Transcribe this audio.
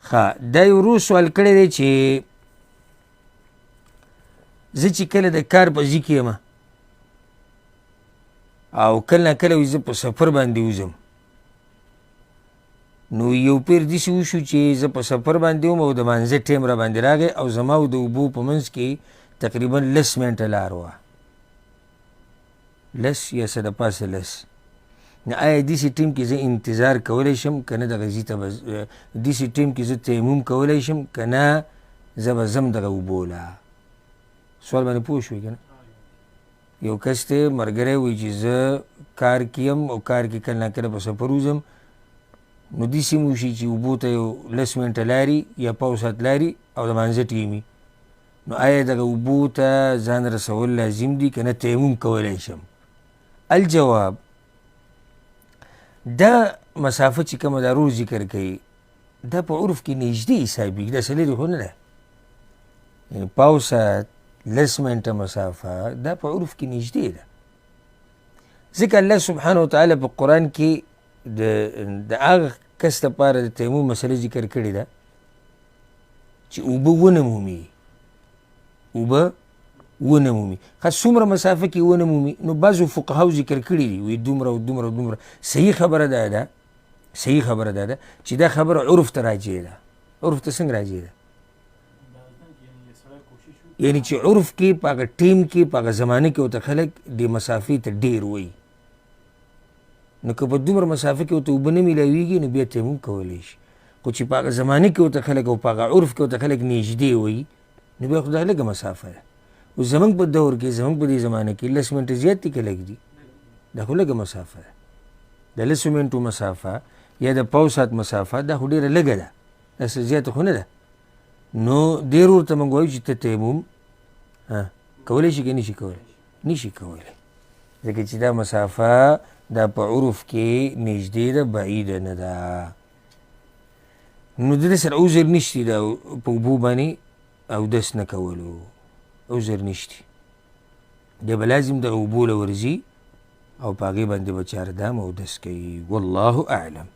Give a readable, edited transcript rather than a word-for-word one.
ښه، دا یو ورور سوال کړی دی چې زه چې کله د کار په ځای کې یم او کله نا کله وي زه په سفر باندې وځم، نو یو پیر داسې وشو چې زه په سفر باندې وم او د مانځه ټایم را باندې راغی او زما او د اوبو په منځ کې تقریبا 10 منټه لار وه، 10 یا څه د پاسه 10. نو آیا داسې ټایم کې زه انتظار کولی شم که نه؟ دغه ځای ته به داسې ټایم کې زه تیمم کولی شم که نه؟ زه به ځم دغه اوبو له. سوال باندې پوه شوې که نه؟ یو کس دی ملګری وایي چې زه کار کې یم او کار کې کله ناکله په سفر وځم، نو داسې هم وشي چې اوبو ته یو 10 منټه لاري یا پاو ساعت لاري او د مانځه ټیم وي، نو آیا دغه اوبو ته ځان رسول لازم دي که نه تیمم کولی شم؟ الجواب، دا مسافه چې کومه دا ورور ذکر کوي دا په عرف کې نږدې حسابېږي، دا څه لرې خو نه ده، یعنې پاو ساعت 10 منټه مسافه دا په عرف کې نږدې ده، ځکه الله سبحانه وتعالی په قرآن کې د هغه کس لپاره د تیمم مسله ذکر کړې ده چې اوبه ونه مومي، اوبه ونه مومي. ښه، څومره مسافه کې ونه مومي؟ نو بعضو فقهاو ذکر کړي دي، وایي دومره او دومره او دومره. صحیح خبره دا ده، صحیح خبره دا ده چې دا خبره عرف ته راجع ده. عرف ته څنګه راجع ده؟ یعنی چې عرف کې په هغه ټیم کې په هغه زمانه کې ورته خلک دې مسافې ته ډېر وایي، نو که په دومره مسافه کې ورته اوبه نه میلاویږي نو بیا تیمم کولی شي، خو چې په هغه زمانه کې ورته خلک او په هغه عرف کې ورته خلک نږدې وایي نو بیا خو دا لږه مسافه ده. اوس زموږ په دور کې، زموږ په دې زمانه کې 10 منټه زیات دي که لږ دي؟ دا خو لږه مسافه ده. د 10 منټو مسافه یا د پاو ساعت مسافه دا خو ډېره لږه ده، دا څه زیاته خو نه ده. نو دې ورور ته موږ وایو چې ته تیمم کولی شي که نه شي کولی؟ نه شي کولی، ځکه چې دا مسافه دا په عرف کې نږدې ده، بعیده نه ده. نو د دې سره عذر نشتی، دا په اوبو باندې اودس نه کولو عذر نشتی، دی به لازم دغه اوبو له ورځي او په هغې باندې به چاردام اودس کوي. والله اعلم.